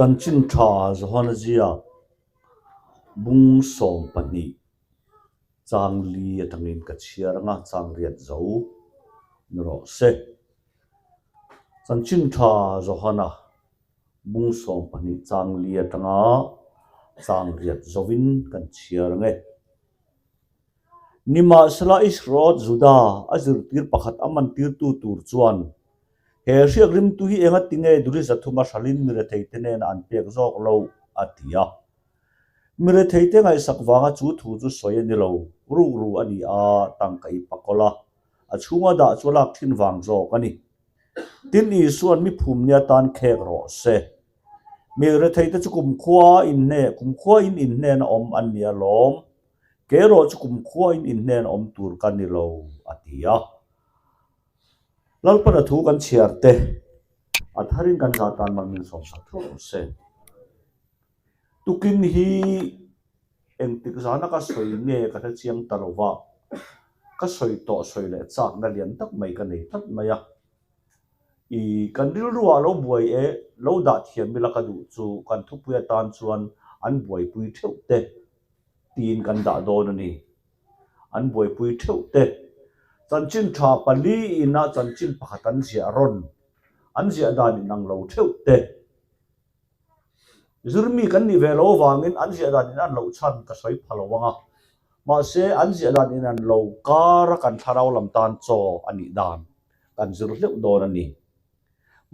Chanchin tha Johana ziak bung 12 chang li atangin ka chhiar anga chang riat zo ni rawh se. Chanchin tha Johana bung 12 chang li atanga chang riat zovin kan chhiar ang e. Nimahsela Isrod Juda a zirtir pakhat a mantirtu tur chuan he hriak rimtu hi enga tinge duri zathuma hralin miretheite hnenah an pek zawk lo a ti a. Miretheite ngaihsak vanga chu thu chu sawi a ni lo, rukru a ni a, tangka i pakawl a, a chhunga dah chu a lak thin vang zawk a ni. Tin Isuan mi phumni atan khek rawh se. Mi retheite chu kumkhua inhne, kumkhua in inhnen a awm an ni alawm. Kei erawh chu kumkhua in inhnen awm tur ka ni lo, a ti a. Lalpana thu kan chhiar te, a tharin kan zah tan man min sawmsak theuh rawh se. Tukin hi engtik zana ka sawi nge ka hre chiang ta lo va, ka sawi tawh sawi leh chakna lian tak mai ka nei tlat mai a. I kan rilruah lo buai e, lo dah thiam ila ka duh chu kan thupui atan chuan an buaipui theuh te tiin kan dah dawn a ni. An buaipui theuh te. Chanchin tha pali ina chanchin pakhat an ziah rawn, an ziah dan inang lo theuh te. Zirmi kan nih ve lo avangin an ziah dan in an loh chhan ka sawi pha lo ang a. Mahse, an ziah dan in an lo kara kan thlarau lam tan chaw a nih dan kan zir hleuh dawn a ni.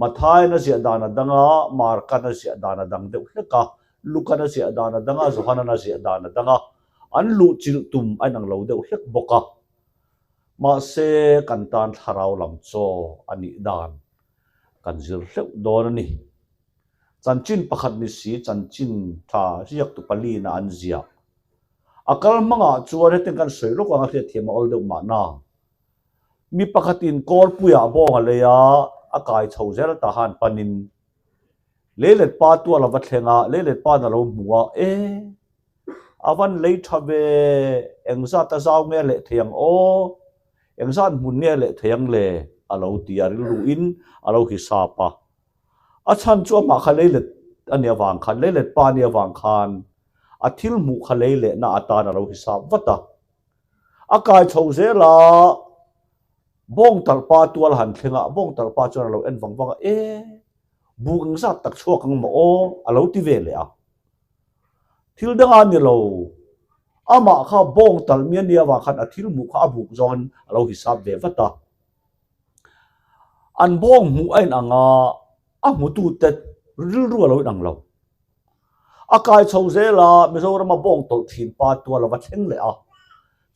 Mathaian a ziah dan a dang a, Markan a ziah dan a dang deuh hlek a, Lukan a ziah dan a dang a, Johanan a ziah dan a dang a, an luhchilh tum a inang lo deuh hlek bawk a. Mahse, kan tan thlarau lam chaw a nih dan kan zir hleuh dawn a ni. Chanchin pakhat ni si chanchin tha riaktu palina an ziah. A kal hmangah chuan hetiang kan sawi lawk ang a hriatthiam a awl deuh mahna. Mi pakhatin kawlpuiah bawng a lei a, a kai chho zel ta han panin leilet pa tual a va thleng a, leilet pa'n a lo hmu a, E! A van lei tha ve, engzat a zau nge leh thei ang aw? Engzat hmun nge leh thei ang le? a lo ti a, rilruin a lo hisap a. A chhan chu amah kha leilet a nih avang khan, leilet pa a nih avang khan a thil hmuh kha lei lehna atan a lo hisap vat a. A kai chho zel a, bawng talh pa tual han thleng a, bawng talh pa chuan a lo en vang vang a, E! Buk engzat tak chhuak ang maw aw? a lo ti ve leh a. Thil danga ni lo, amah kha bawng talh mi a nih avang khan a thil hmuh kha a buk zawngin a lo hisap ve vat a. An bawng hmuh a inang a, a hmutute rilru a lo inang lo. A kai chho zel a, Mizorama bawng tawlh thin pa tual a va thleng leh a.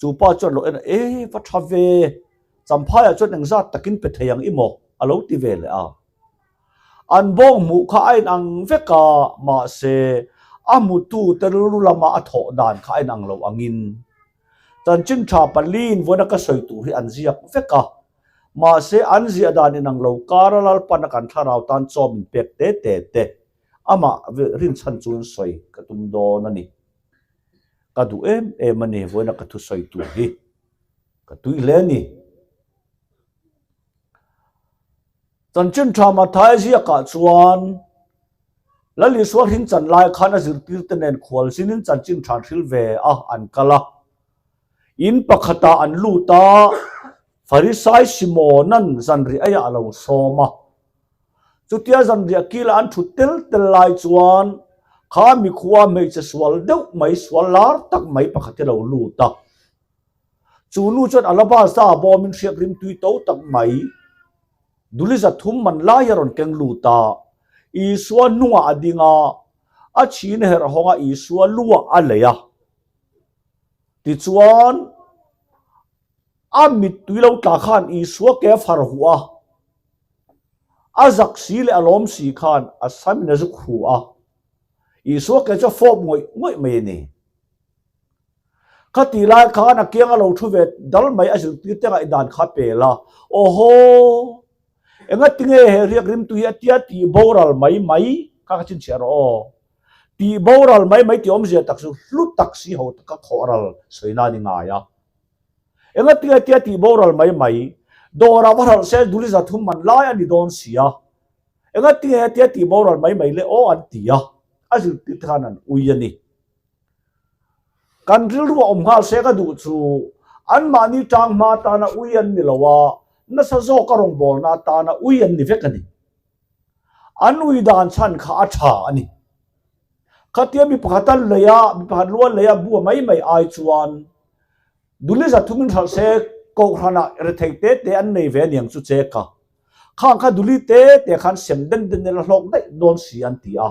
Chu pa chuan lo en a, E, va tha ve, Champhaiah chuan engzat takin pe thei ang i maw? a lo ti ve leh a. An bawng hmuh kha a inang vek a, mahse, a hmutute rilru lama a thawh dan kha a inang lo angin Chanchin tha paliin vawiina ka sawi tur hi an ziak vek a, mahse an ziah dan inang lo kara Lalpana kan thlarau tan chaw min pek te te te amah rinchhan chuan sawi ka tum dawn a ni. Ka duh em em a ni vawiina ka thusawi tur hi ka tui hle a ni. Chanchin tha Mathai ziakah chuan Lal Isua hring chan lai khan a zirtirte nen khual zinin chanchin than hril ve a an kal a. In pakhatah an lut a, Farisai Simona'n zanriah eiah a lo sawm a. Chutia zanriah kila an thut tel tel lai chuan kha mikhua hmeichhe sual deuh mai, sual lar tak mai pakhat hi a lo lut a. Chu nu chuan alabasta bawmin hriak rim tui to tak mai Duli 300 man lai a rawn keng lut a, Isua hnungah a ding a, a chhin herh hawng a Isua luah a lei a. Tichuan, a mittui lo tla khan Isua ke a far huh a, a zak si leh a lawm si khan a samin a zuk hu a, Isua ke chu a fawp ngawih ngawih mai a ni. Khatih lai khan a kiang a lo thu ve dal mai a zirtir te ngaihdan kha pel a, Awhaw! Engatinge he riak rimtu hi a tia tih boral mai mai kha ka chhinchhiah rawh aw. Tih boral mai mai tih awmzia tak chu hlu tak si ho taka khawh ral sawi nan i ngai a. Engatinge tia tih boral mai mai, dawrah va hralh se duli 300 man lai a ni dawn si a. Engatinge hetia tih boral mai mai le aw an ti a, a zirtir te khan an ui a ni. Kan rilru a awm nghal se ka duh chu anmahni tang hma atana ui an ni lo a, nasa zawka rawngbawlna atana ui an ni vek a ni. An ui dan chhan kha a tha a ni. Khatia mi pakhat a lei a, mi pakhat lu a lei a bua mai mai ai chuan Duli zathumin hralh se Kohhranah rethei te te an nei ve aniang chu che ka. Khang kha duli te te khan sem den den ila hlawk daih dawn si an ti a.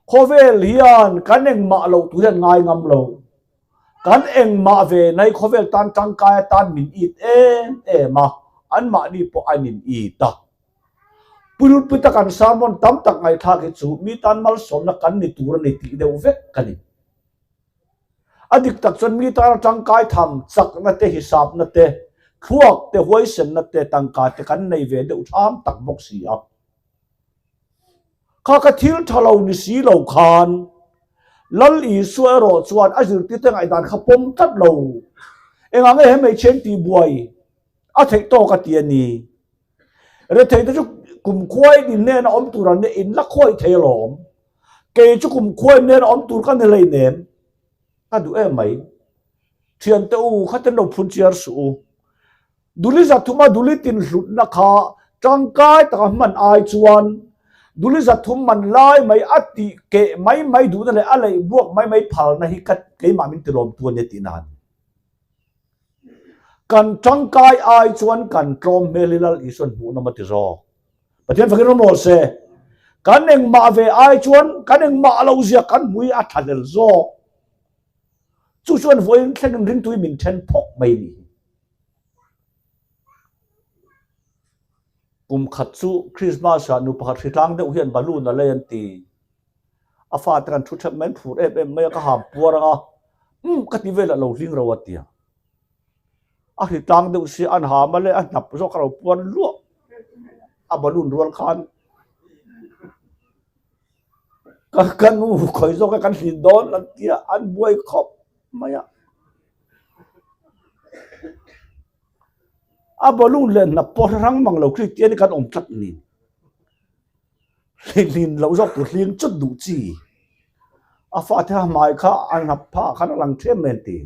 Khawvel hian kan engmah loh tur hian ngai ngam lo. Kan engmah ve nai khawvel tan tangkai atan min it em em a, anmahni pawh an in it a. Pulpit a kan sermon tam tak ngaihthlak hi chu mi tan malsawmna kan ni tur a ni tih deuh vek ka ni. A dik tak chuan mi tana tangkai tham chakna te, hisapna te, thluak te, huaisenna te, tangka te kan nei ve deuh tham tak bawk si a. Kha ka thil tha lo ni si lo khan Lal Isua erawh chuan a zirtirte ngaihdan kha pawm tlat lo. Engah nge he hmeichhe in tihbuai a theih tawk a ti a ni. Retheite chu kumkhuai in hnena awm tur an nia in la khawi thei alawm. Kei chu kumkhuai in hnena awm tur ka ni hleinem. Ka duh em mai. Thiante u khatin lo phun chiar suh u. Duli zathuma duli tinhlutna kha tangkai taka hman ai chuan duli zathum man lai mai a tih keh mai mai duhna leh a leih buak mai mai phalna hi ka keimah min tilawmtu a nia tih nan. Kan tangkai ai chuan kan tlawm hmel hi Lal Isuan hmuhnawm a ti zawk. Pathian fakin rawng rawl se. Kan engmah ve ai chuan kan engmah lo zia kan hmui a tha hlel zawk. Chu chuan vawiin thlengin ringtui min then phawk mai ni hi. Kum khat chu Christmas ah nu pakhat hritlang deuh hian balloon a lei an ti. A fate kan thu thep mai an phur em em mai a, ka ham puar ang a, umm ka ti velah lo hling ro a ti a. A hritlang deuh si an ham a le a hnap zawk a lo puar luah a balloon rual khan ka ka nu khawi zawk e kan hlin dawn an ti a, an buai khawp mai a. A balloon leh hnap pawh hre hrang mang lo Kristian hi kan awm tlat ni. Hlin loh zawk tur hling chut duh chi. A fate a hmai kha a hnap phah khan a lang ṭhiam mai an ti.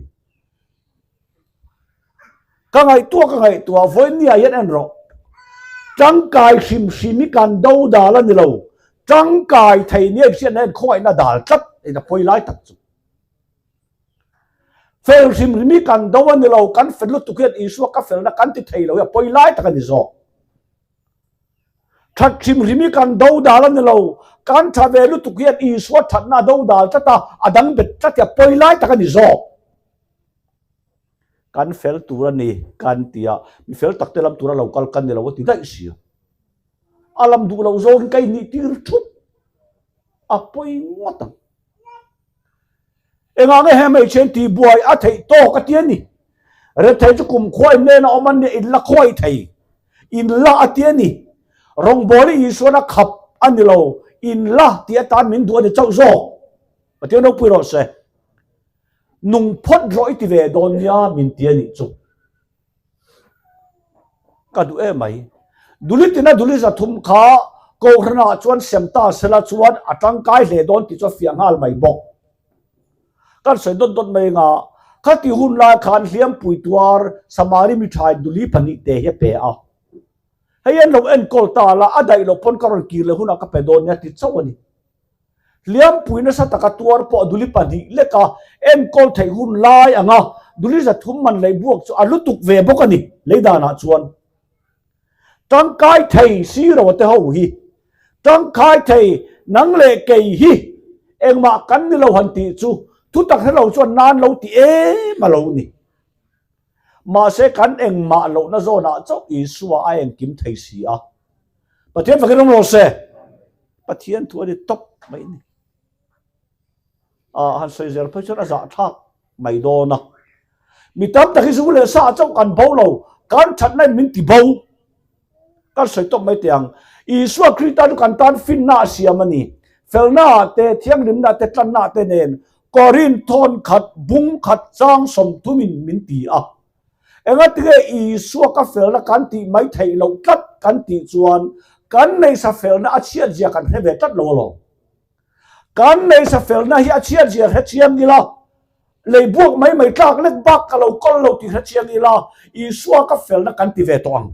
Ka ngaihtuah ka ngaihtuah vawinia hian en rawh. Tangkai hrim hrim hi kan do dal a ni lo. Tangkai thei nia hriatna hian khawngaihna dal tlat in a pawi lai tak chu. Fel hrim hrim hi kan do a ni lo, kan fel lutuk hian Isua ka felna kan ti thei lo hi a pawi lai tak a ni zawk. That hrim hrim hi kan do dal a ni lo, kan tha ve lutuk hian Isua thatna a do dal tlat a, a dang bet tlat hi a pawi lai tak a ni zawk. Kan fel tur a ni kan ti a, mi fel tak te lam tura lo kal kan ni lo a ti daih si a. A lam duh loh zawngin ka innih tir thup a pawi ngawt ang. Engah nge he hmeichhe in tihbuai a theih tawk a ti a ni. Rethei chu kumkhua in nen a awm a nia in la khawi thei. In la a ti a ni. Rawngbawli Isuan a khap a ni lo. In la tih atan min duh a ni chauh zawk. Pathian ropui rawh se. Nung phawt rawh i ti ve dawn nia min ti a nih chu. Ka duh em mai. Duli tina duli 300 kha Kohhranah chuan sem ta sela chuan a tangkai hle dawn tih chu a fiah nghal mai bawk. Kan sawi dawt dawt mai anga khati hun lai khan hliampui tuar Samari mi thain duli 2 te hi a pe a. Hei an lo enkawl ta la a daih loh pawn ka rawn kir leh hunah ka pe dawn nia ti chauh a ni. Hliampui nasa taka tuar pawh duli 2 leka enkawl theih hun lai anga duli 300 man lei buak chu a lutuk ve bawk a ni lei danah chuan. Tangkai thei siro te ho hi tangkai thei nang leh kei hi engmah kan ni lo han tih chu thutak hre lo chuan nan lo ti em a lo ni. Mahse kan engmah lohna zawnah chauh Isua a engkim thei si a. Pathian fakin awm rawh se. Pathian thu a ni tawp mai a ni. Ah, han sawi zel phei chuan a zahthlak mai dawn a. Mi tam tak hi zu leh sa chauh kan bo lo, kan thatna in min ti bo. Kan sawi tawp mai teh ang. Isua Krista chu kan tan finna a siam a ni. Felna ah te, thianghlimna te, tlanna te nen Korinth thawn khat, bung khat, chang 30 in min ti a. Engatinge Isua ka felna kan tih mai theih loh tlat kan tih chuan. Kan neihsa felna a chhiat zia kan hre ve tlat lo alawm. Kan neihsa felna hi a chhiat zia hre chiang ila, lei buak mai mai tlak lek bak ka lo kawl lo tih hre chiang ila, Isua ka felna kan ti ve tawh ang.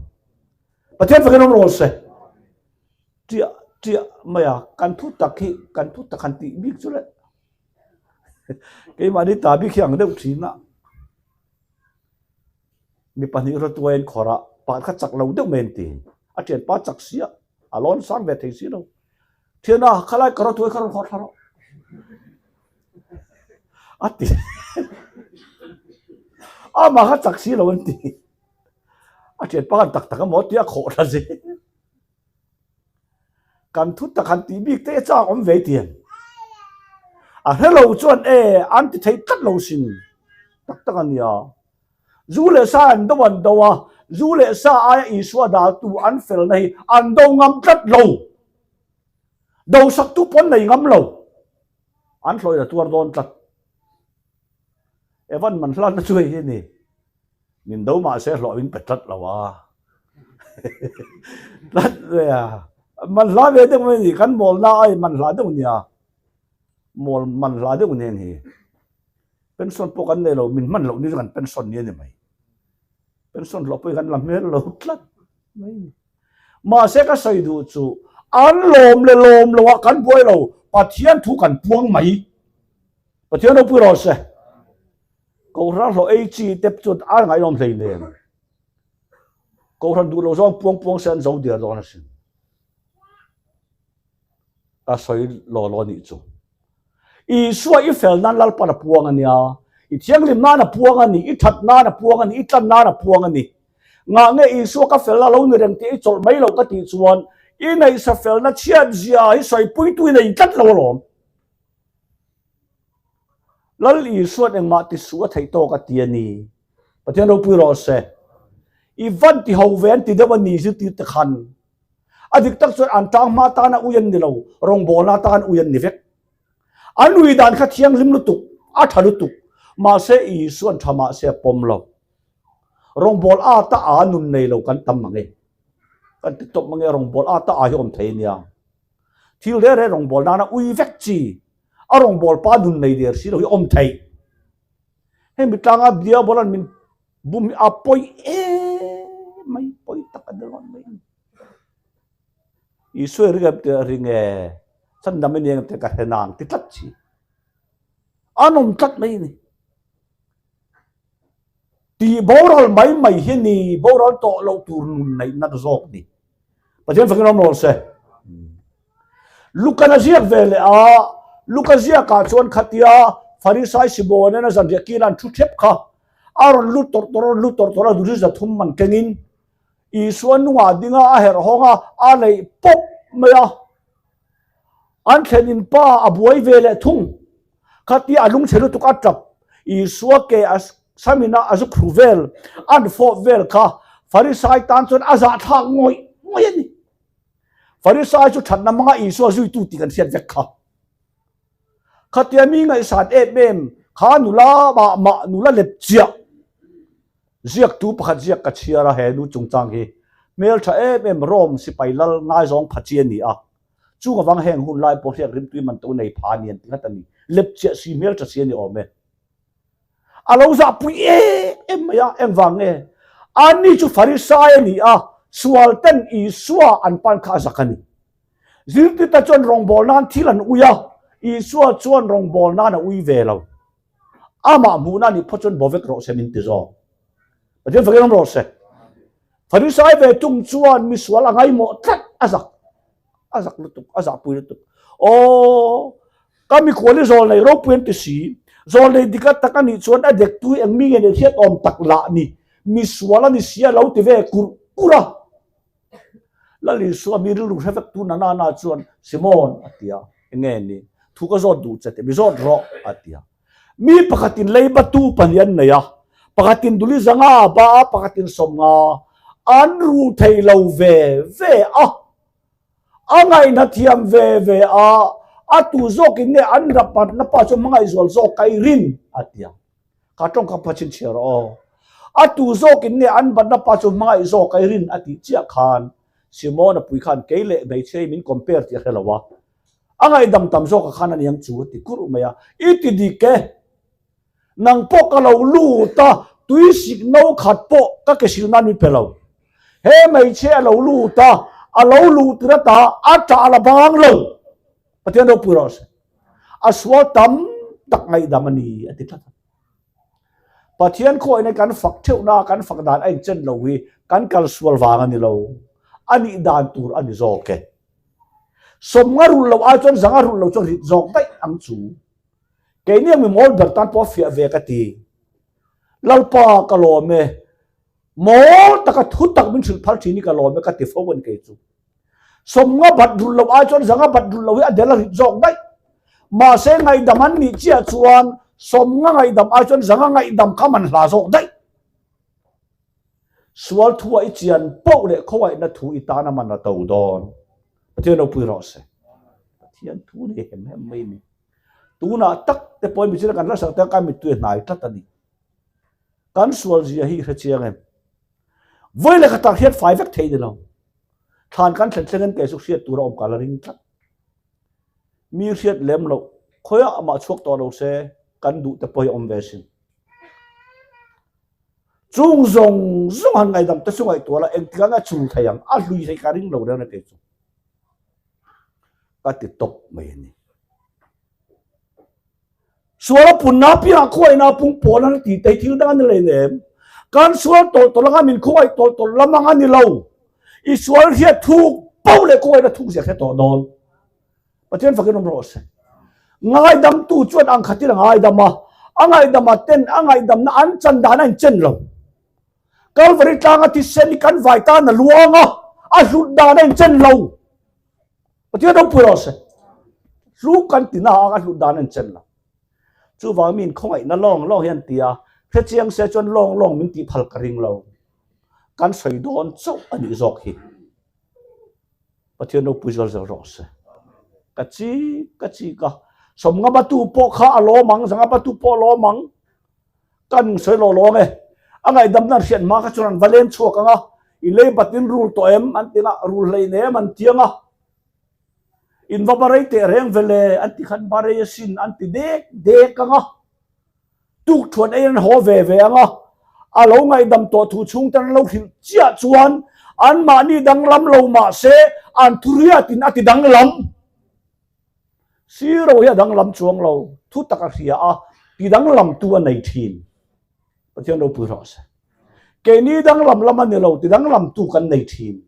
Pathian fakin awm rawh se. Ṭiah ṭiah mai a, kan thu tak hi kan thu tak han tih bik chu le. Keimahni ta bik hi ang deuh ṭhin a. Mi pahnih rawtuai an khawrh a, pakhat kha chak lo deuh mai an ti. A ṭhianpa chak si a, a lawn sang ve thei si lo. Thiana, khalai ka rawtuai kha rawn khawrh thla rawh. A ti. Amah kha chak si lo an ti. A ṭhianpa khan tak tak emaw tia khawh thla zel. Kan thu tak han tih bik te chak awm ve tiang. A hre lo chuan e an ti thei tlat lo sin tak tak a nia. Zu leh sa an do an do a, zu leh sa aia Isua daltu an felna hi an do ngam tlat lo. Do saktu pawn nei ngam lo. An hlawih a tuar dawn tlat. Evan man hlanna chu hei hi a ni. Min do mah se hlawh min pe tlat lo a. Tlat ve a. Man hla ve deuh mai ni. Kan mawl na ai man hla deuh nia. Mawl man hla deuh nen hi. Pension pawh kan nei lo. Min hman loh ni chu kan pension ni a ni mai. Pension hlawh pawh hi kan la hmel lo tlat mai ni. Mahse ka sawi duh chu an lawm leh lawm lo ah kan buai lo. Pathian thu kan puang mai. Pathian ropui rawh se. Kohhran hlawh ei chi te chuan a ngaihnawm hlei nen. Kohhran duh lo zawng puang puang se an zo diar dawn asin. Ka sawi law law nih chu. Isua i fel nan Lalpan a puang a nia. I thianghlim nan a puang a ni, i that nan a puang a ni, i tlan nan a puang a ni. Ngah nge Isua ka felna lo ni reng tih i chawlh mai loh ka tih chuan i neihsa felna chhiat zia hi sawipuitu i nei tlat lo alawm. Lal Isuan engmah ti suh a theih tawk a ti a ni. Pathian ropui rawh se. I van ti ho ve an ti deuh a ni zirtir te khan. A dik tak chuan an tang hma tana ui an ni lo, rawngbawlna tan ui an ni vek. An ui dan kha thianghlim lutuk, a tha lutuk. Mahse Isuan tha mahse a pawm lo. Rawngbâwl ata a nun nei lo kan tam mang e. Kan ti tawp mang e, rawngbâwl ata a hi awm thei a nia. Thil reh reh rawngbâwl nana ui vek chi, a rawngbâwl pa nun nei der si lo hi awm theih. Hemi tlanga Diabolan min bum hi a pawi em mai, pawi tak a ni rawn mai a ni. Isua i ring em tih a ring e, chhandam i ni em tih ka hre nang ti tlat chi. An awm tlat mai a ni. Tih boral mai mai hi ni boral tawh loh tur nun neih nat zawk ni. Pathian fakin awm rawh se. Lukan a ziak ve leh a, Luka ziakah chuan khatia Farisai Simona a zanriah kil an thu thep kha a rawn lut tawrh tawrh a rawn lut tawrh tawrh a, duri 300 man kengin Isua nungah ding a, a herh hawng a, a neih pawp mai a. An thlenin pa a buai ve leh thung. Khatia a lungchhe lutuk a tap Isua ke a samin a a zu khru vel, an fawh vel kha Farisai tan chuan a zahthlak ngawih ngawih a ni. Farisai chu thatna hmanga Isua zuitu tih kan hriat vek kha. Khatia mi ngaihsan em em kha nula mah mah nula lep chiah ziaktu pakhat ziak ka chhiar a he nu chungchang hi hmeltha em em Rome sipai lal ngaizawng pha chi a ni a. Chung avang heng hun lai pawh hriak rimtui man to nei pha a ni an ti nghat a ni. Lep chiah si hmel tha si a ni awm e. A lo zahpui em em mai a, engvang nge? Ani chu Farisai a ni a, sual ten Isua an pan kha a zak a ni. Zirtirte chuan rawngbâwl nan thil an ui a, Isua chuan rawngbâwl nan a ui ve lo. Amah hmuhna a nih phawt chuan bawvek rawh se min ti zawk. Pathian fakin awm rawh se. Farisai ve tung chuan misual a ngaimawh tlat a zak a zak lutuk a zahpui lutuk. Aw ka mikhual hi zawl nei ropui an ti si zawl nei dik a tak a nih chuan a dek tu hi eng mi nge nih hriat awm tak lah ni misual a ni si a lo ti ve kurh kurh a. Lal Isua mi rilru hre vek tu nana na chuan Simon a ti a eng nge ni thu ka zawt duh che tih mi zawt rawh a ti a. Mi pakhatin leibatu pahnih an nei a, pakhatin duli 500 a ba a, pakhatin 50 an ru thei lo ve ve a. A ngaihna thiam ve ve a, a tu zawkin nge an rapatna pa chu hmangaihzual zawk ka i rin a ti a. Ka tawngka pha chhinchhiah rawh aw. A tu zawkin nge an batna pa chu hmangaih zawk ka i rin a tih chiah khan. Simona pui khan kei leh hmeichhia hi min compare tih a hre lo a, a ngaihdam tam zawkah khan a ni ang chu a ti kurh mai a, i ti dik e, nang pawh ka lo lut a, tui sik no khat pawh ka ke sil nan min pe lo. He hmeichhia a lo lut a, a lo luh tir ata a ṭah la bang lo. Pathian ropui rawh se. A sual tam tak ngaihdam a ni a ti tlat a. Pathian khawihnai kan fak theuhna kan fak dan a inchen lo hi kan kal sual vang a ni lo. A nih dan tur a ni zawk e. Sawmnga rulh loh ai chuan zanga rulh lo chuan rit zawk daih ang chu. Keini ang mi mawl ber tan pawh a fiah ve ka ti. Lalpa ka lawm e. Mawl taka thu tak min hrilh phal thin hi ka lawm e ka ti fo a ni kei chu. Sawmnga bat rulh loh ai chuan zanga bat rulh loh hi a del a rit zawk daih. Mahse ngaihdam an nih chiah chuan sawmnga ngaihdam ai chuan zanga ngaihdam kha man hla zawk daih. Sual thu ah i chian poh leh khawngaihna thu i tan a man a to dawn. Pathian ropui rawh se. Pathian thu nei hem hem mai ni. Tunah tak te pawhin michina kan hla sak te kan mittui a hnai tlat a ni. Kan sual zia hi i hre chiang em? Vawi leh khatah hriat fai vek thei ni lo. Thlan kan thlen thlengin kei chu hriat tur a awm ka la ring tlat. Mi hriat lem loh khawiah amah chhuak tawh lo se kan duh te pawh hi a awm ve sin. Chung zawng zawng han ngaihdam te chu ngaihtuah la engtik anga chul thei ang a hlui thei ka ring lo reng a kei chu. Ka ti tawp mai a ni. Sual a punna apiangah khuaina a pung pawl an ti te hi thil dang a ni lei nem. Kan sual tawlh tawlh anga min khuaih tawlh tawlh lam ang a ni lo. I sual hriat thuk poh leh khuaina thuk zia hre tawh dawn. Pathian fakin awm rawh se. Ngaidamtu chuan ang khatin a ngaidam a, a ngaihdama ten a ngaihdamna an chan dan a inchen lo. Kalvari tlanga thisen hi kan vai tan a luang a, a hlut dan a inchen lo. Pathian ropui rawh se. Hlu kan ti na a hlut dan an chen lo. Chuvang min khawngaihna lawng lawng hian ti a, hrechiang se chuan lawng lawng min tih phal ka ring lo. Kan sawi dawn chauh a nih zawk hi. Pathian ropui zual zel rawh se. Ka chik ka chik a, sawmngabatu pawh kha a lawm ang, zangabatu pawh a lawm ang. Kan sawi lawh lawng e. A ngaihdamna an hriat hma kha chuan an va leng chhuak ang a, i lei batin rul tawh em an ti nga, rul hlein em an ti ang a. In va barei teh reng ve le an ti khan barei asin an ti dek dek ang a. Tuk thuan ei an haw ve ve ang a. A lo ngaihdam tawh thu chhungten an lo hrilh chiah chuan anmahni danglam lo mah se an thuriatin a ti danglam. Siro hi a danglam chuang lo, thu tak a hria a, ti danglamtu a nei thin. Pathian ropui rawh se. Keini danglam lam a ni lo, ti danglamtu kan nei thin.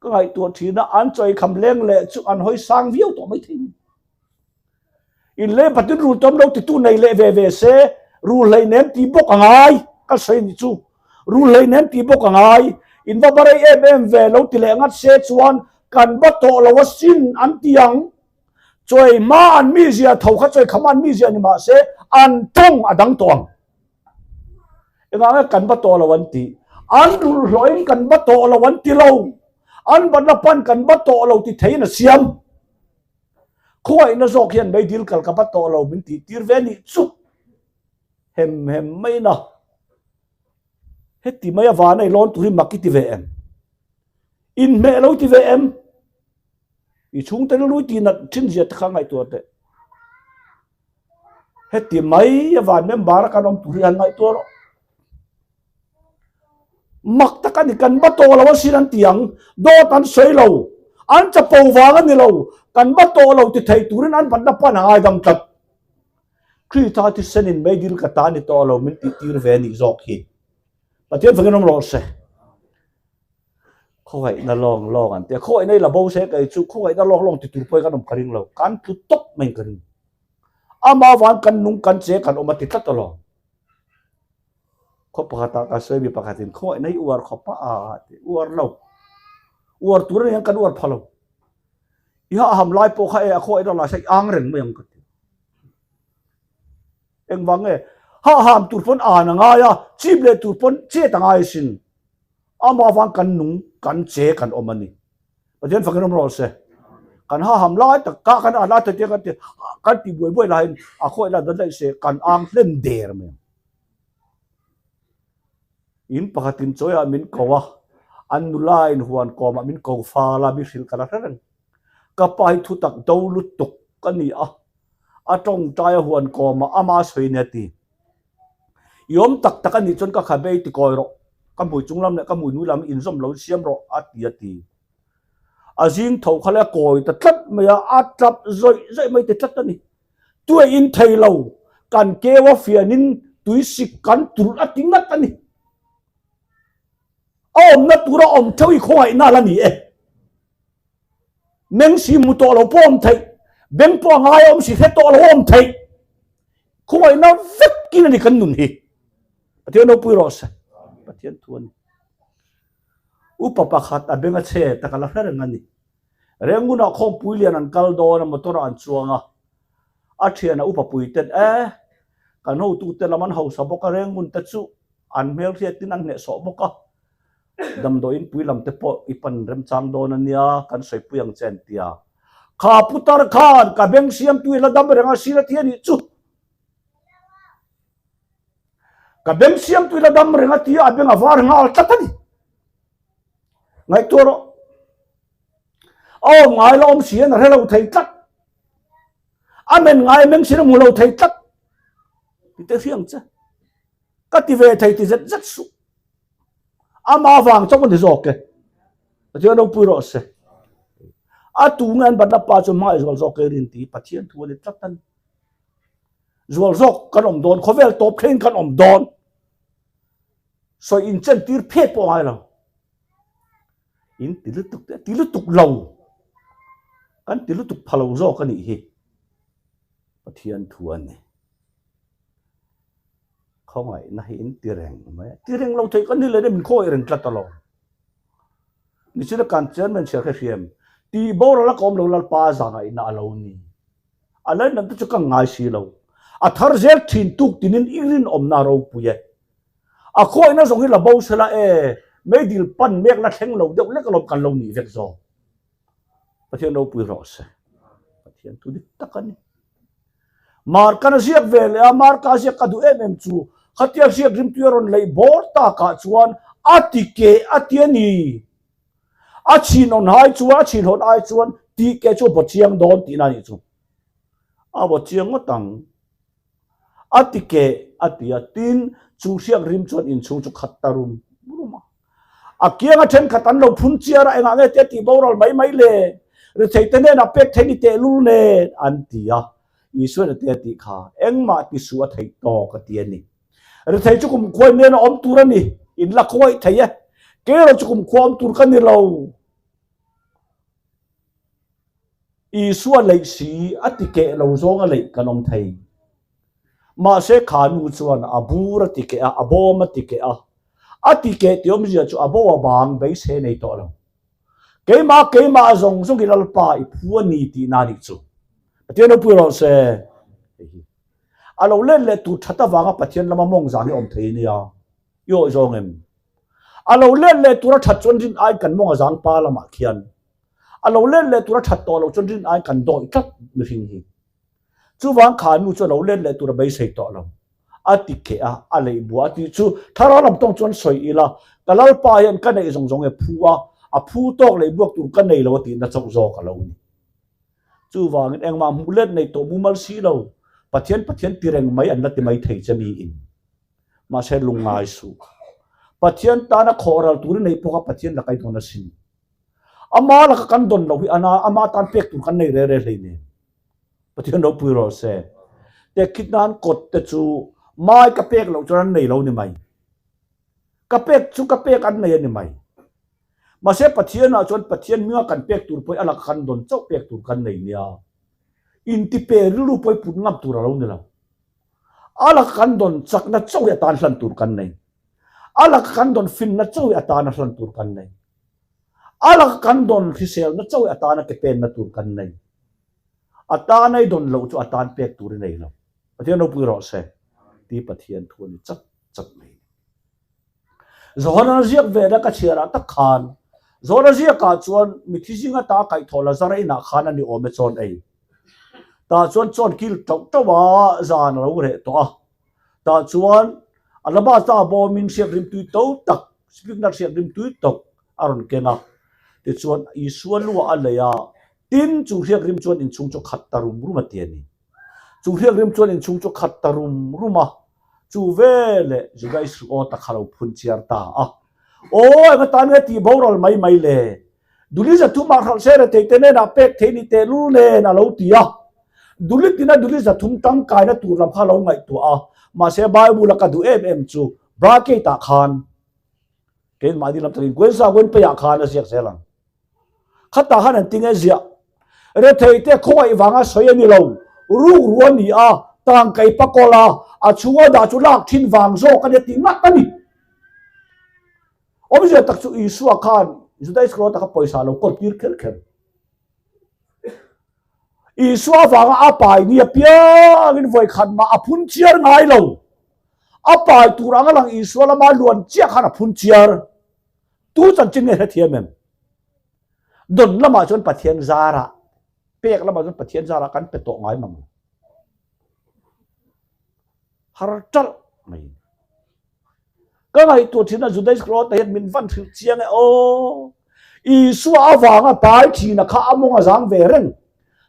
Ka ngaihtuah thin a, an chawi kham leng leh chu an hawi sang viau tawh mai thei ni. In leh patin rul tawm lo titu nei leh ve ve se, rul hlei nem ti bawk a ngai, ka sawi ni chu. Rul hlei nem ti bawk a ngai, in va barei em em ve lo ti leh ngat se chuan kan va tawh lo asin an ti ang. Chawi hma an mizia tho kha chawi kham an mizia ni mah se an tawng a dang tawh ang. Engah nge kan va tawh lo an ti? An rulh hlawhin kan va tawh lo an ti lo. An batna pan kan va tawh lo ti theiin a siam. Khawngaihna zawk hian meidil kal ka va tawh lo min tih tir ve nih chu hem hem mai na. Heti mai a van a i lawn tur hi mak i ti ve em? Inhmeh lo i ti ve em? I chhungte rilru i tih nat thin zia te kha ngaihtuah teh. Heti mai a van member a kan awm tur hi han ngaihtuah rawh. Mak tak a ni, kan va tawh lo asin an ti ang, dawt an sawi lo, an chapo vang a ni lo, kan va tawh lo ti thei turin an batna pan a ngaidam tlat. Krista thisenin meidil ka ta ni tawh lo min tih tir ve nih zawk hi. Pathian fangin awm rawh se. Khawngaihna lawng lawng an ti a, khawngaihna i la bo se kei chu khawngaihna lawng lawng ti tur pawhin kan awm ka ring lo, kan tlu tawp mai ka ring. Amah avang kan nung kan che kan awm a ti tlat alawm. Khaw pakhatah ka sawi mi pakhatin khawngaihna hi uar khawp a a ti uar lo. Uar tur aniang kan uar pha lo. I ha ham lai pawh kha e a khawngaihna lai sa i ang reng mai ang ka ti. Engvang nge ha ham tur pawn an a ngai a, chip leh tur pawn chet a ngai asin. Amah avang kan nung kan che kan awm a ni. Pathian fakin awm rawh se. Kan ha ham lai tak ka kan an lai tak kan ti kan ti buai buai laiin a khawngaihna dan daih se kan ang hlen der mai ang. In pakhatin chawiah min ko a. An nula in huan kawmah min ko fal a, mi hrilh ka la hre reng. Ka pa hi thutak do lutuk ka ni a, a tawngtai a huan kawmah ama sawi nia ti. I awm tak tak a nih chuan ka khabe i ti kawi rawh, ka hmui chung lam leh ka hmui nui lam inzawm lo siam rawh a ti a ti. A zing tho kha leh a kawi ta tlat mai a, a tap zawih zawih mai ti tlat a ni. Tuai in thei lo, kan keu a fianin tui sik kan tulh a ti ngat a ni. A awmna tura awm theuh i khawngaihna la ni e. Meng si hmu tawh lo pawh awm theih, beng pawh a ngai a awm si hre tawh lo awm theih. Khawngaihna vekin a ni kan nun hi. Pathian ropui rawh se. Pathian thu a ni. Upa pakhat a beng a chhe tak a la hre reng a ni. Rengunah khawmpui lian an kal dawn a, motor ah an chuang a. A thian a upa pui ten e, kan hotute lam an hausa bawk a, Rengun te chu an hmelhriatin an hnehsawh bawk a. Damdawiin pui lam te pawh i pan remchang dawn a nia, kan sawipui ang che an ti a. Kha putar khan ka beng siamtu i la dam reng a sir a ti a nih chu. Ka beng siamtu i la dam reng a ti a, a beng a var nghal tlat a ni. Ngaihtuah rawh. A awm ngai la awm si hian a hre lo thei tlat. A men ngai meng sin a hmu lo thei tlat. Ti te hriang che. Ka ti ve thei ti zet zet suh. Ama vang chauh a ni zawk e. Pathian ropui rawh se. A tu nge an batna pa chu hmangaih zual zawk e rin ti Pathian thu a ni tlat a ni. Zual zawk kan awm dawn, khawvel tawp thlengin kan awm dawn. Sawi inchen tir phet pawh a ngai lo. In ti lutuk te, ti lutuk lo. Kan ti lutuk pha lo zawk a nih hi. Pathian thu a ni. Khawngaihna hi in ti reng mai a, ti reng lo thei ka ni leh min khawngaih reng tlat alawm. Nichina kan chairman chhiar kha hriam, tih boral a ka awm lo Lalpa zahngaihna a lo ni. A lainat te chu ka ngai si lo. A thar zel thin tuk tinin i rinawmna a ropui e. A khawngaihna zawng hi la bo sela e, meidil pan mek la thleng lo deuh lek alawm kan lo nih vek zawk. Pathian ropui rawh se. Pathian thu dik tak a ni. Markan a ziak ve leh a, Marka ziak ka duh em em chu khatia ziak rimtui a rawn leih bawr takah chuan a ti keh a ti a ni. A chhin hawn ai chuan, a chhin hawn ai chuan tih keh chu a baw chiang dawn tihna a nih chu. A baw chiang ngawt ang. A ti keh a ti a, tin chu hriak rim chuan inchhung chu khat ta rum rum a. A kianga thenkhat an lo phun chiar a, engah nge tia tih boral mai mai le? Rethei te hnenah pek theih ni tehlul nen an ti a. Isuan a tia tih kha engmah ti suh a theih tawk a ti a ni. Rethei chu kumkhua in nen a awm tur a ni, in la khawngaih thei e. Kei erawh chu kumkhua awm tur ka ni lo. Isua leih si a ti keh lo zawng a leih kan awm thei. Mahse kha nu chuan a bur a ti keh a, a bawm a ti keh a. A ti keh tih awmzia chu a bo a bang beisei nei tawh lo. Keimah keimah a zawng zawng i Lalpa i phu a ni tihna a nih chu. Pathian ropui rawh se. Hei hi a lo let leh tur that avanga Pathian lama mawng zang hi awm thei a nia. I awih zawng em? A lo let leh tur a that chuan rin aiin kan mawng a zang pa lamah khian a lo let leh tur a that tawh loh chuan rin aiin kan dawih tlat mihring hi. Chuvang kha nu chu a lo let leh tur a beisei tawh lo. A ti keh a, a leih buah a tih chu thlarau lam tawng chuan sawi ila, ka Lalpa hian ka neih zawng zawng e phu a, a phu tawk leih buak tur ka nei lo a tihna chauh zawk a lo ni. Chuvangin engmah hmuh let nei tawh mumal si lo, Pathian Pathian ti reng mai an la ti mai thei che miin. Mahse lungngai suh. Pathian tana khawh ral tur i neih pawh kha Pathian la kai dawn asin. Ama laka kan dawn loh hi ana, ama tan pek tur kan nei re re hleinem. Pathian ropui rawh se. Tekhit nan kawt te chu mai ka pek loh chuan an nei lo ni mai. Ka pek chu ka pek an nei a ni mai. Mahse Pathian ah chuan Pathian hminga kan pek tur pawh hi a laka kan dawn chauh pek tur kan nei nia. Inti pe rilru pawh hi put ngam tur a lo ni lo. A laka kan dawn chakna chauh hi atan hlan tur kan nei. A laka kan dawn finna chauh hi atana hlan tur kan nei. A laka kan dawn hriselna chauh hi atana ke penna tur kan nei. A tan ei dawn loh chu a tan pek tur i nei lo. Pathian ropui rawh se tih Pathian thu a ni chat chat mai a ni. Johana ziak vena ka chhiarah tak khan Johana ziakah chuan mithi zinga ta kaihthawh Lazara inah khan a ni awm e chawn ei. Tah chuan chawn kil tauh tauh a zan a lo reh tawh a. Tah chuan a lama ta bawmin hriak rimtui to tak, spiknat hriak rimtui tok. a rawn keng a. Tichuan, Isua luah a lei a, tin, chu hriak rim chuan inchhung chu khat ta rum rum a ti a ni. Chu hriak rim chuan inchhung chu khat ta rum rum a, chu veleh Juda Isriawta kha lo phun chiar ta a. Aw, eng atan nge tih boral mai mai le? Duli zathum ah hralh se rethei te hnenah pek thei ni tehlul nen a lo ti a. Duli tina duli zathum tangkaina tur lam kha a lo ngaihtuah a, mahse Bible a ka duh em em chu bracket ah khan keimahni lam takin Gwensa Gwenpei ah khan a ziak zel ang. Khatah khan an ti nge ziah. Rethei te khawngaih vanga sawi a ni lo, rukru a ni a, tangkai pakawl a, a chhunga dah chu lak thin vang zawk a ni a ti ngat a ni. Awmzia tak chu Isua khan Juda Iskariota kha pawisa a lo kawl tir kher kher. Isua avanga a pai ni apiangin vawikhat mah a phun chiar ngai lo. A pai tur anga lang Isua lama luan chiah khan a phun chiar. Tu chanchin nge hrethiam em? Don lamah chuan Pathian zarah, pek lamah chuan Pathian zarah kan pe tawh ngai mang lo. Har ṭalh mai. Ka ngaihtuah ṭhin a Juda Iskariota hian min van hrilh chiang e aw. Isua avanga pai ṭhina kha a mawng a zang ve reng.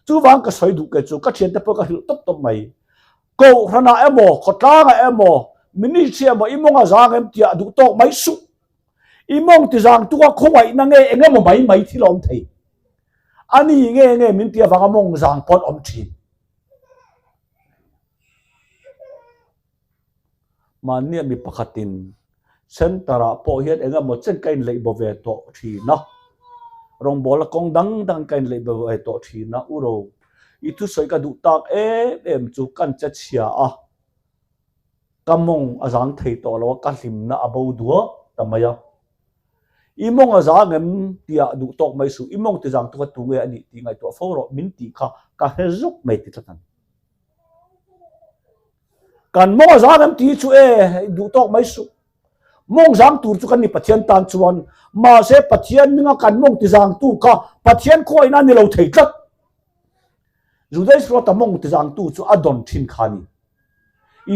Chuvang ka sawi duh ke chu ka ṭhiante pawh ka hrilh tawp tawp mai. Kohhranah emaw, khawtlangah emaw, ministry emaw i mawng a zang em tiah duh tawk mai suh. I mawng ti zang tuk a khawngaihna nge eng emaw mai mai thil a awm thei. A ni nge nge min ti avanga mawng zang pawh an awm ṭhin. Mahnia mi pakhatin Centre-ah pawh hian eng emaw chen ka inleih bo ve tawh thin a, rawngbawla kawng dang dang ka inleih bo ve tawh thin a, u ro, i thusawi ka duh tak em em chu kan che chhia a, ka mawng a zang thei tawh lo a, ka hlimna a bo duah ta mai a. I mawng a zang em tih ah duh tawk mai suh, i mawng ti zang tu kha tu nge a nih tih ngaihtuah fo rawh min tih kha ka hre zuk mai ti tlat ang. Kan mawng a zang em tih chu e duh tawk mai suh. Mawng zang tur chu kan ni Pathian tan chuan mahse Pathian minga kan mawng ti zang tu kha Pathian khawiin a ni lo thei tlat. Juda Isriota mawng ti zang tu chu a dawn thin kha a ni.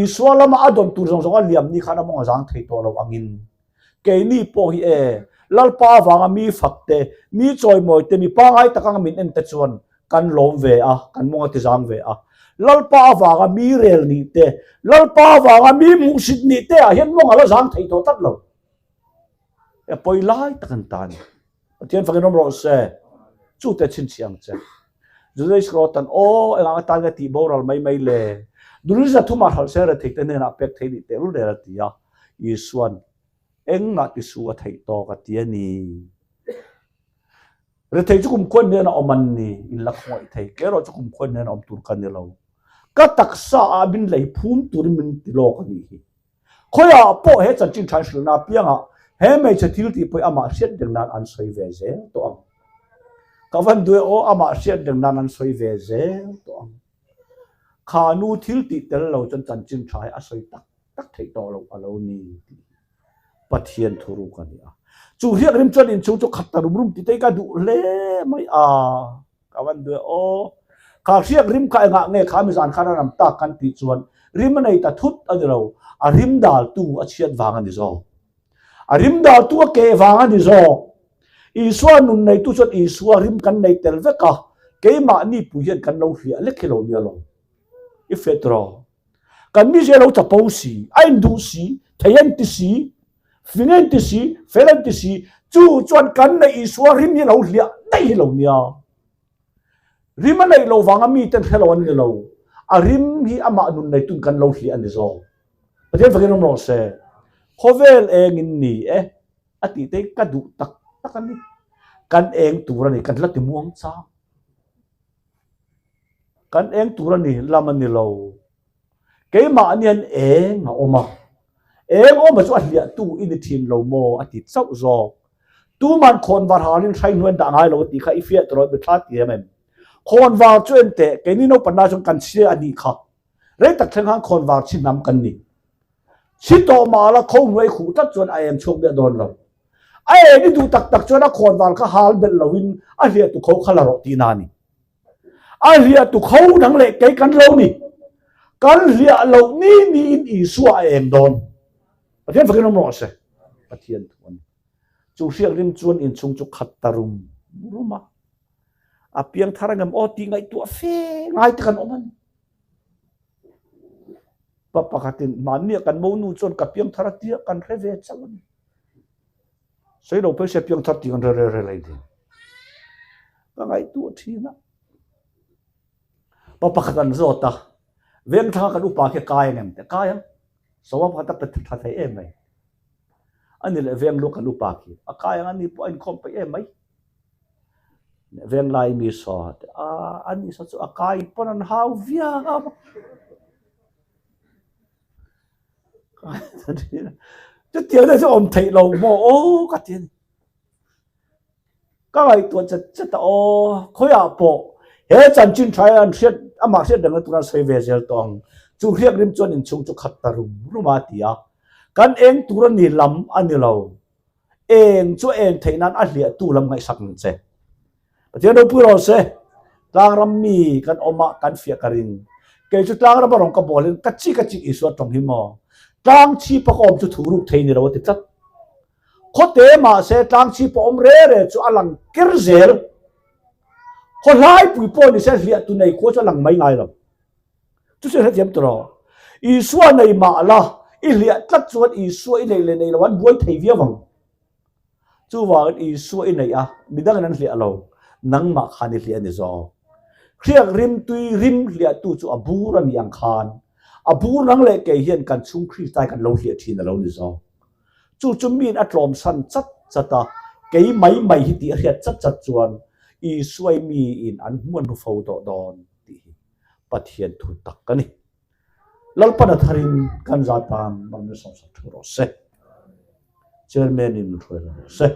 Isua lama a dawn tur zawng zawng a liam ni khan a mawng a zang thei tawh lo angin keini pawh hi e Lalpa avanga mi fak te, mi chawimawi te, mi pangai tak anga min en te chuan Kan lawm ve a, kan mawng a ti zang ve a. Lalpa avanga mi rel nih te, Lalpa avanga mi hmuhsit nih te ah hian mawng a la zang thei tawh tlat lo. E pawi lai tak an ta a ni. Pathian fakin awm rawh se. Chu te chhinchhiah ang che. Juda Iskariot-an aw engah atan nge tih boral mai mai le? Dul zathumah hralh se rethei te hnenah pek thei nih tehlul rel a ti a. Isuan engmah ti su a theih tawk a ti a ni. Rethei chu kumkhuan hnenah awm an ni, in la khawngaih thei. Kei erawh chu kumkhuan hnenah awm tur ka ni lo. Ka taksa ah min lei phum turin min ti lawk a nih hi. Khawiah pawh he chanchin tha hrilhna apiangah he hmeichhe thil tih pawih amah hriat reng nan an sawi ve zel tawh ang. Ka van duh e aw, amah hriat reng nan an sawi ve zel tawh ang. Kha nu thil tih tel lo chuan chanchin tha hi a sawi tak tak theih tawh loh a lo ni tih hi Pathian thuruk a ni a. Chu hriak rim chuan inchhung chu khat ta rum rum ti te hi ka duh hle mai a, ka van duh e aw. Kha hriak rim kha engah nge kha mizan khan a ram tak kan tih chuan rim a nei ta thut a ni lo, a rim daltu a chhiat vang a ni zawk. A rim daltu a keh vang a ni zawk. Isua nun neitu chuan Isua rim kan nei tel vek a, keimahni pui hian kan lo hriah lek hi lo nia lo. I fet rawh. Kan mizia lo chapo si, a induh si, thei an ti si, fing an ti si, fel an ti si, chu chuan kan neih Isua rim hi lo hliah daih hi lo nia. Rim a neih loh vanga miten hre lo an ni lo, a rim hi amah nun neitun kan lo hliah a ni zawk. Pathian fakin awm rawh se. Khawvel engin ni e a tih te hi ka duh tak tak a ni. Kan eng tur a ni, kan la ti muang chang. Kan eng tur a ni lam a ni lo. Keimah nian eng a awm a. Eng awma chu a hliahtu i ni thin lo maw a ti chauh zawk. Tuman khawnvar halin hrai hnuai an dah ngai lo a tih kha i fiah tawh mi thla ti em em. Khawnvar chu en teh, keini naupang chuan kan chhia a nih kha. Rei tak thleng khan khawnvar chhi hnam kan ni. Chhi tawh mah la kho hnuai khuh tlat chuan a eng chhuak miah dawn lo. A eng i duh tak tak chuan a khawnvar kha hal belh loin a hliahtu kho kha la rawh tihna a ni. A hliahtu kho dang leh kei kan lo ni. Kan hliah loh ni niin Isua a eng dawn. Pathian fakin awm rawh se. Pathian thu a ni. Chu hriak rim chuan inchhung chu khat ta rum rum a. A piang thar angem aw tih ngaihtuah fe ngai te kan awm a ni. Pa pakhatin hmannia kan monu chuan ka piang thar a tia kan hre ve chauh a ni. Sawi lo phei se piang thar tih kan hre rel rel a ni. Ka ngaihtuah thin a. Pa pakhat an zawt a, Vengthlang a kan upa khi a kai angem tih a kai ang. Sawma pakhat a pe tha thei em mai. A ni leh veng luak kan upa khi a kai ang a ni pawh a inkhawm peih em mai. Veng lai mi saw te a a ni saw chu a kai pawn an hau viau. Chutiang te chu awm theih lo maw aw ka ti a ni. Ka ngaihtuah chet chet a aw, khawiah pawh he chanchin tha hian hriat amah hriat rengna tura sawi ve zel tawh ang. Chu hriak rim chuan inchhung chu khat ta rum rum a ti a. Kan eng tur a ni lam a ni lo. Eng chu eng theih nan a hliahtu lam ngaihsak ang che. Pathian ropui rawh se, tlangram mi kan awm a kan fiah ka ring. Kei chu tlangram a rawn ka bawl in ka chik a chik Isua tawng hi maw. Tlang chhip a ka awm chu thu ruk thei ni lo a ti tlat. Khawte mahse tlang chhip a awm re re chu a lang ker zel. Khawhlaipui pawh ni se hliah tu nei khua chu a lang mai ngai lo. Chu chu hrethiam tur aw. Isua nei mah la, i hliah tlat chuan Isua i neih leh neih lo an buai thei viau ang. Chuvangin Isua i neih a, midangin an hliah lo, nangmah khan i hliah a ni zawk. Hriak rimtui rim hliahtu chu a bur a nih ang khan, a bur nang leh kei hian kan chhung Kristai kan lo hliah thin a lo ni zawk. Chu chu miin a tlawmsan chat chat a, kei mai mai hi tih a hriat chat chat chuan Isuai miin an hmuan hnu fo tawh dawn tih hi Pathian thu tak a ni. Lalpan a tharin kan za tan mal min sawmsak thu rawh se. Chairman in min hruai lo rawh se.